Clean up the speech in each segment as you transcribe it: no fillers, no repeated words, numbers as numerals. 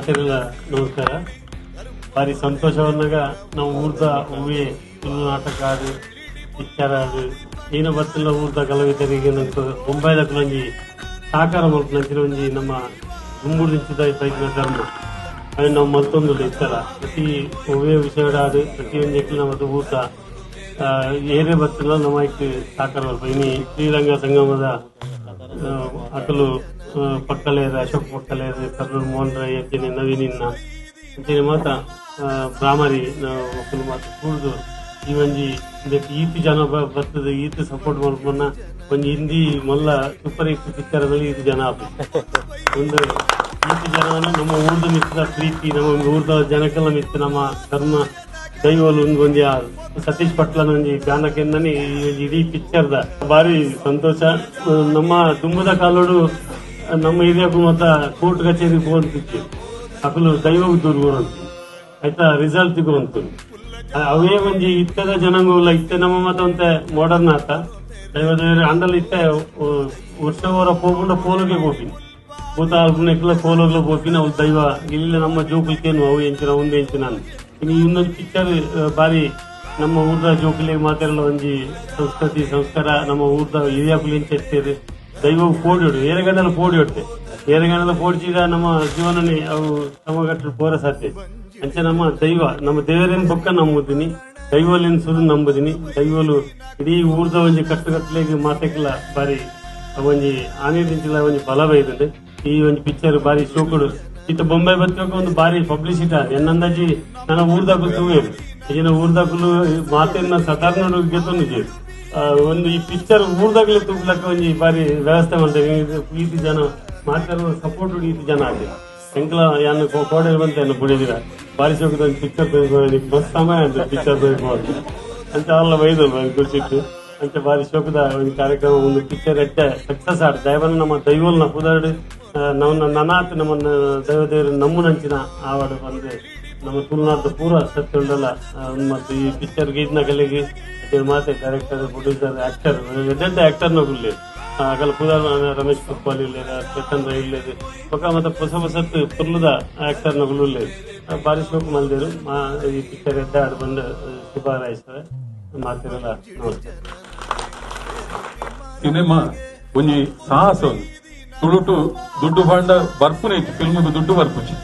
ಮಾತೆರೆಲ ನಮಸ್ಕಾರ. ಬಾರಿ ಸಂತೋಷವನ್ನಾಗ ನಾವು ಊರ್ದ ಹೂವೆ ತುಳು ನಾಟಕ ಆಡು ಪಿಕ್ಚರ್ ಆಡು ಈನ ಬತ್ತಿಲ್ಲ ಊರ್ದ ಕಲಾವಿದರಿಗೆ ನಂಗೆ ಬೊಂಬಾಯ್ದ ಒಂಜಿ ಸಾಕಾರ ಮಲ್ಪುನಂಚಿನ ಒಂಜಿ ನಮ್ಮ ದುಂಬುಡು ದಿಂಚಿದ ಬೈದಿನ ಧರ್ಮ ಅವೆ ನಾವು ಮತ್ತೊಂದು ಇತ್ತಲ್ಲ. ಪ್ರತಿ ಹೂವೆ ವಿಷಯದ ಆಡು ಪ್ರತಿಯೊಂದು ನಮ್ಮ ಊರ್ದ ಏರೇ ಬತ್ತಿಲ್ಲ ನಮ್ಮ ಐಕ್ ಸಾಕಾರ ಮಲ್ಪ. ಇನಿ ಶ್ರೀರಂಗ ಸಂಗಮದ ಅಕಲು ಪಕ್ಕಲೇರು ಅಶೋಕ್ ಪಕ್ಕಲೇರು ಕರ್ನೂಲ್ ಮೋಹನ್ ರೈ ಅಂಚನೆ ನವೀನಿನ್ನ ಅಂಚನೆ ಮಾತ ಬ್ರಾಹ್ಮರಿ ಅಕುಲು ಮಾತ ಕೂಡ್ದು ಈ ಒಂಜಿ ಇಂದೆಕ್ ಈತ್ ಜನ ಬತ್ತದ ಈತ್ ಸಪೋರ್ಟ್ ಮಲ್ಪುನ ಒಂಜಿ ಹಿಂದಿ ಮಲ್ಲ ಸೂಪರ್ ಹಿಟ್ ಪಿಕ್ಚರ್ ದಲ್ಲಿ ಈತ್ ಜನ ಆಪು. ಒಂದು ಈತ್ ಜನವನ್ನು ನಮ್ಮ ಊರ್ದ ಮಿತ್ತದ ಪ್ರೀತಿ, ನಮ್ಮ ಊರ್ದ ಜನಕ್ಕೆಲ್ಲ ಮಿತ್ತ ನಮ್ಮ ಧರ್ಮ ದೈವಲು ಒಂದು ಒಂಜಿ ಆ ಸತೀಶ್ ಪಟ್ಲನ ಒಂಜಿ ಗಾನಕ್ಕೆಂದನೆ ಈ ಒಂಜಿ ಇಡೀ ಪಿಕ್ಚರ್ ದ ಬಾರಿ ಸಂತೋಷ. ನಮ್ಮ ದುಂಬುದ ಕಾಲೋಡು ನಮ್ಮ ಏರಿಯಾಕು ಮತ್ತ ಕೋರ್ಟ್ ಕಚೇರಿ ಪೋಂತಿತ್ತು ಅಕುಲು ದೈವ ದೂರ ಆಯ್ತಾ ರಿಸಲ್ಟ್ ತಿಗುವಂತು. ಅವೇ ಒಂಜಿ ಇತ್ತದ ಜನಾಂಗವುಲ ಇತ್ತೆ ನಮ್ಮ ಮತ ಒಂತೆ ಮಾಡರ್ನ್ ಆತ ದೈವ ದೇವರು ಅಂಡಲ್ ಇತ್ತೆ ವರ್ಷ ಪೋಪುಂಡ ಪೋಲುಗೆ ಪೋಪಿನಿ ಭೂತ ಅಲ್ಪನೆಕ್ಲ ಪೋಲೋಗ್ಲ ಪೋಪಿನ ಅವು ದೈವ ಇಲ್ಲಿ ನಮ್ಮ ಜೋಕುಲ್ಕೇನು ಅವು ಎಂಚಿನ ಒಂದು ಎಂಚಿನ. ಇನ್ನು ಇನ್ನೊಂದು ಪಿಕ್ಚರ್ ಬಾರಿ ನಮ್ಮ ಊರ್ದ ಜೋಕುಲಿ ಮಾತೆಲ್ಲ ಒಂಜಿ ಸಂಸ್ಕೃತಿ ಸಂಸ್ಕಾರ ನಮ್ಮ ಊರ್ದ ಹಿರಿಯಾಕುಲು ಎಂಚ ಇತ್ತೇರು ದೈವ ಪೋಡಿಯೋಡು ಏರಗಂಡಲ ಪೋಡಿಯೋಟ್ಟೆ ಏರಗಂಡಲ ಪೋಡ್ಚಿದ ನಮ್ಮ ಜೀವನನೇ ಅವು ಸಮಗಟ್ಟು ಪೋರ ಸಾಧ್ಯ. ಅಂಚೆ ನಮ್ಮ ದೈವ ನಮ್ಮ ದೇವರೇನು ಬೊಕ್ಕ ನಂಬುದಿನಿ ದೈವಲೇನು ಸುರು ನಂಬುದಿನಿ. ದೈವಲು ಇಡೀ ಊರ್ದ ಒಂಜಿ ಕಟ್ಟುಕಟ್ಟಲೆಗೆ ಮಾತೆಕ್ಲ ಬಾರಿ ಒಂಜಿ ಆನೆ ಒಂಜಿ ಬಲ ಬೈದಂಡೆ ಈ ಒಂಜಿ ಪಿಕ್ಚರ್ ಬಾರಿ ಶೋಕುಡು. ಇತ್ತ ಬೊಂಬೈ ಬತ್ತಿಕ ಒಂದು ಬಾರಿ ಪಬ್ಲಿಸಿಟಿ ಆದ ಎನ್ನಂದಾಜಿ ನನ್ನ ಊರ್ದಾಕುಲು ತೂವೇರು ಈಗಿನ ಊರ್ದಾಕುಲು ಮಾತೆನ್ನ ಸತಾರ್ನ ಗೆತ್ತೊಂದು ಒಂದು ಈ ಪಿಕ್ಚರ್ ಊರ್ದಾಗಲೇ ತೂಗ್ಲಕ್ಕ ಒಂಜಿ ಬಾರಿ ವ್ಯವಸ್ಥೆ ಮಾಡ್ತೇವೆ. ಈತಿ ಜನ ಮಾತಾಡುವ ಸಪೋರ್ಟ್ ಈತಿ ಜನ ಆಗಿದೆ ಎಂಕ್ಲ ಯಾನ್ ಕೋಡೆ ಬಂತ ಬುಡಿದಿರ ಬಾರಿ ಶೋಕದ ಒಂದು ಪಿಕ್ಚರ್ ಬಸ್ ಸಮಯ ಅಂತ ಪಿಕ್ಚರ್ ಅಂತ ಅಲ್ಲ ಬೈದು ಖುಷಿಟ್ಟು ಅಂಚ ಬಾರಿ ಶೋಕದ ಒಂದು ಕಾರ್ಯಕ್ರಮ ಒಂದು ಪಿಕ್ಚರ್ ಎಟ್ಟೆ ಸಕ್ಸಸ್ ಆಡ್ ದೈವನ ನಮ್ಮ ದೈವಲ್ನ ಪುದಾರ್ಡ್ ನಮ್ಮ ನನಾತ್ ನಮ್ಮ ದೈವ ದೇವರು ನಮ್ಮನಂಚಿನ ಆವಾಡು ಬಂದು ನಮ್ಮ ತುಳುನಾಡು ಪೂರ ಸತ್ಯ ಉಂಡಲ್ಲ. ಮತ್ತು ಈ ಪಿಕ್ಚರ್ ಗೀತ್ನ ಕಲಿಗೆ ಅದೇ ಮಾತೆ ಡೈರೆಕ್ಟರ್ ಪ್ರೊಡ್ಯೂಸರ್ ಆಕ್ಟರ್ ಎಡ್ಡೆಡ್ಡೆ ಆಕ್ಟರ್ ನಗುಲ್ಲೆ ಅಗಲ ಪುದಾರ್ ರಮೇಶ್ ಕುಪ್ಪಾಲ್ ಇಲ್ಲೇರು ಚೇತನ್ ರೈ ಇಲ್ಲೇರು ಬೊಕ ಮತ್ತೆ ಹೊಸ ಹೊಸತ್ತು ಪುರ್ಲುದ ಆಕ್ಟರ್ ನಗುಲು ಉಲ್ಲೇರು ಬಾರಿ ಶೋಕ್ ಮಲ್ದೇರು ಈ ಪಿಕ್ಚರ್ ಎಡ್ಡೆ ಆಡ್ ಬಂದು ಶುಭ ಹಾರೈಸ್ತವೆ ಮಾತಿರಲ್ಲ. ನಮಸ್ತೆ. ಸಿನಿಮಾ ಒಂಜಿ ಸಾಹಸ ಒಂದು ತುಳುಟು ದುಡ್ಡು ಬಾಂಡ ಬರ್ಪುನೆ ಫಿಲ್ಮ್ ದುಡ್ಡು ಬರ್ಪುಚಿ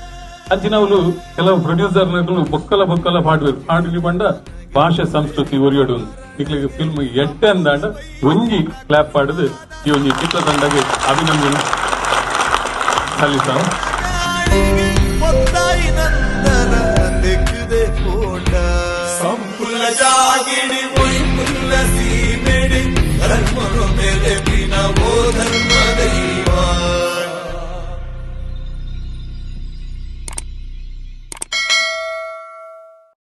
ಅಂಚಿನವುಲು ಕೆಲವು ಪ್ರೊಡ್ಯೂಸರ್ ನಕಲು ಬೊಕ್ಕಲ ಬೊಕ್ಕಲ ಪಾಡ್ವೇರು ಪಾಡ್ಲಿ ಬಂಡ ಭಾಷೆ ಸಂಸ್ಕೃತಿ ಒರಿಯಡು ಇಕ್ಲಿಗೆ ಫಿಲ್ಮ್ ಎಡ್ಡೆ ಅಂದಾಂಡ ಒಂಜಿ ಕ್ಲಾಪ್ ಪಾಡುದು ಈ ಒಂಜಿ ಚಿತ್ರತಂಡಗೆ ಅಭಿನಂದನೆ ಸಲ್ಲಿಸಾವ. ಒತ್ತಾಯಿ ನಂದನ ತೆಕ್ಕದೆ ಪೋಂಡ ಸಂಪುಲ ಜಾಗಿಡಿ ಒಯ್ಪುಲ್ಲ ಸೀಮೆಡಿ ಧರ್ಮನು.